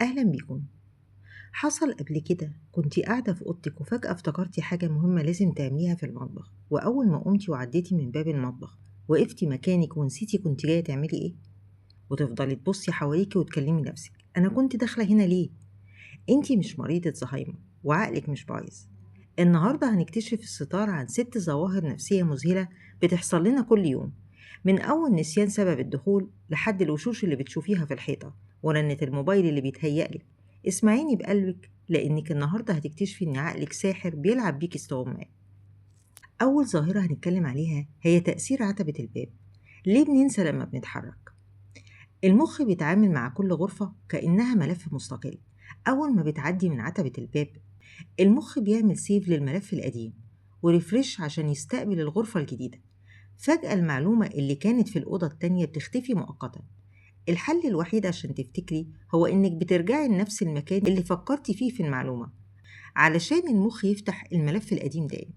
أهلا بيكم. حصل قبل كده كنتي قاعدة في أوضتك وفجأة افتكرتي حاجة مهمة لازم تعمليها في المطبخ، وأول ما قمتي وعديتي من باب المطبخ وقفتي مكانك ونسيتي كنت جاية تعملي إيه؟ وتفضلي تبصي حواليكي وتكلمي نفسك، أنا كنت داخلة هنا ليه؟ أنتي مش مريضة زهايمر وعقلك مش بايظ. النهاردة هنكتشف الستار عن 6 ظواهر نفسية مذهلة بتحصل لنا كل يوم، من أول نسيان سبب الدخول لحد الوشوش اللي بتشوفيها في الحيطة ورنة الموبايل اللي بيتهيألك. اسمعيني بقلبك، لأنك النهاردة هتكتشفي إن عقلك ساحر بيلعب بيك استغماء. أول ظاهرة هنتكلم عليها هي تأثير عتبة الباب. ليه بننسى لما بنتحرك؟ المخ بيتعامل مع كل غرفة كأنها ملف مستقل. أول ما بتعدي من عتبة الباب المخ بيعمل save للملف القديم و refresh عشان يستقبل الغرفة الجديدة. فجأة المعلومة اللي كانت في الأوضة التانية بتختفي مؤقتا. الحل الوحيد عشان تفتكري هو إنك بترجعي لنفس المكان اللي فكرتي فيه في المعلومة علشان المخ يفتح الملف القديم تاني.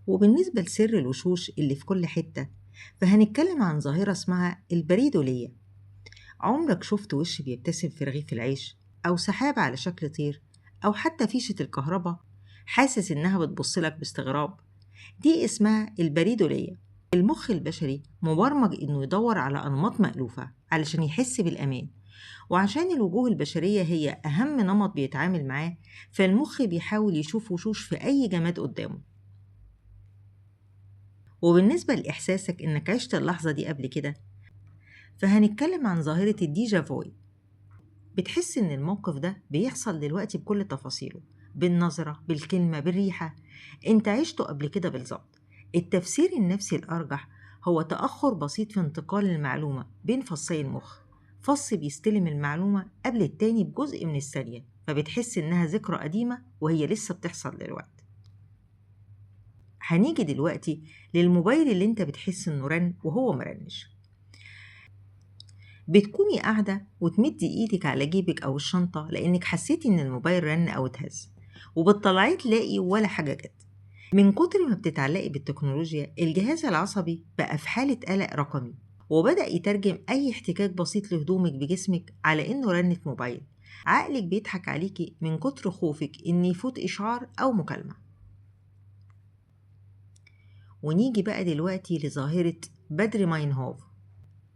وبالنسبة لسر الوشوش اللي في كل حتة، فهنتكلم عن ظاهرة اسمها البريدولية. عمرك شفت وش بيبتسم في رغيف العيش، أو سحاب على شكل طير، أو حتى فيشة الكهرباء حاسس إنها بتبصلك باستغراب؟ دي اسمها البريدولية. المخ البشري مبرمج إنه يدور على أنماط مألوفة علشان يحس بالأمان، وعشان الوجوه البشرية هي أهم نمط بيتعامل معاه، فالمخ بيحاول يشوف وشوش في أي جماد قدامه. وبالنسبة لإحساسك إنك عشت اللحظة دي قبل كده، فهنتكلم عن ظاهرة ال déjà vu. بتحس إن الموقف ده بيحصل دلوقتي بكل تفاصيله، بالنظرة، بالكلمة، بالريحة، أنت عشته قبل كده بالظبط. التفسير النفسي الأرجح هو تأخر بسيط في انتقال المعلومة بين فصي المخ. فص بيستلم المعلومة قبل التاني بجزء من الثانية، فبتحس إنها ذكرى قديمة وهي لسه بتحصل دلوقتي. هنيجي دلوقتي للموبايل اللي انت بتحس إنه رن وهو مرنش. بتكوني قاعدة وتمدي إيدك على جيبك أو الشنطة لأنك حسيتي إن الموبايل رن أو اتهز، وبتطلعيه تلاقي ولا حاجة جت. من كتر ما بتتعلقي بالتكنولوجيا، الجهاز العصبي بقى في حالة قلق رقمي، وبدأ يترجم أي احتكاك بسيط لهدومك بجسمك على إنه رنة موبايل. عقلك بيضحك عليكي من كتر خوفك إن يفوت إشعار أو مكالمة. ونيجي بقى دلوقتي لظاهرة بدر ماينهوف.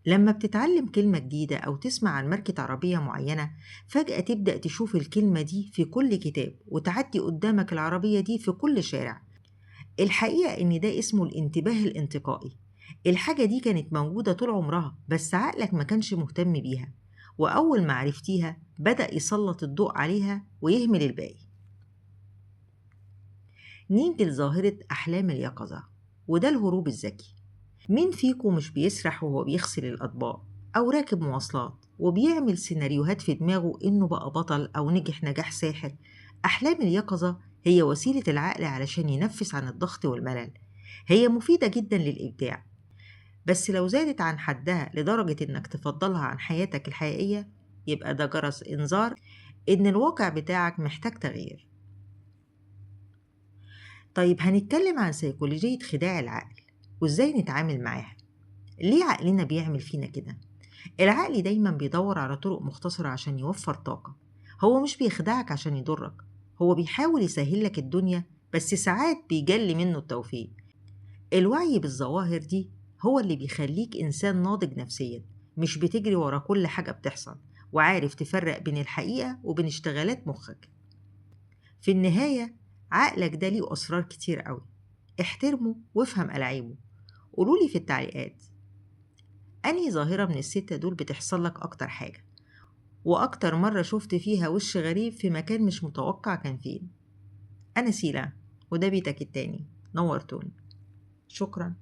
لما بتتعلم كلمة جديدة أو تسمع عن ماركة عربية معينة، فجأة تبدأ تشوف الكلمة دي في كل كتاب وتعدي قدامك العربية دي في كل شارع. الحقيقة إن ده اسمه الانتباه الانتقائي. الحاجة دي كانت موجودة طول عمرها، بس عقلك ما كانش مهتم بيها، وأول ما عرفتيها بدأ يسلط الضوء عليها ويهمل الباقي. نيجي لظاهرة أحلام اليقظة، وده الهروب الذكي. مين فيكم مش بيسرح وهو بيغسل الأطباق أو راكب مواصلات وبيعمل سيناريوهات في دماغه إنه بقى بطل أو نجح نجاح ساحر؟ أحلام اليقظة هي وسيلة العقل علشان ينفس عن الضغط والملل. هي مفيدة جدا للإبداع، بس لو زادت عن حدها لدرجة إنك تفضلها عن حياتك الحقيقية، يبقى ده جرس إنذار إن الواقع بتاعك محتاج تغيير. طيب هنتكلم عن سيكولوجية خداع العقل وإزاي نتعامل معاها. ليه عقلنا بيعمل فينا كده؟ العقل دايما بيدور على طرق مختصرة عشان يوفر طاقة. هو مش بيخدعك عشان يضرك، هو بيحاول يسهل لك الدنيا، بس ساعات بيجلي منه التوفيق. الوعي بالظواهر دي هو اللي بيخليك إنسان ناضج نفسيا، مش بتجري ورا كل حاجة بتحصل، وعارف تفرق بين الحقيقة وبين اشتغالات مخك. في النهاية عقلك ده ليه أسرار كتير قوي، احترمه وافهم ألعابه. قولولي في التعليقات أنهي ظاهرة من ال6 دول بتحصل لك أكتر حاجة، وأكتر مرة شفت فيها وش غريب في مكان مش متوقع كان فين. أنا سيلا، وده بيتك التاني. نورتوني. شكرا.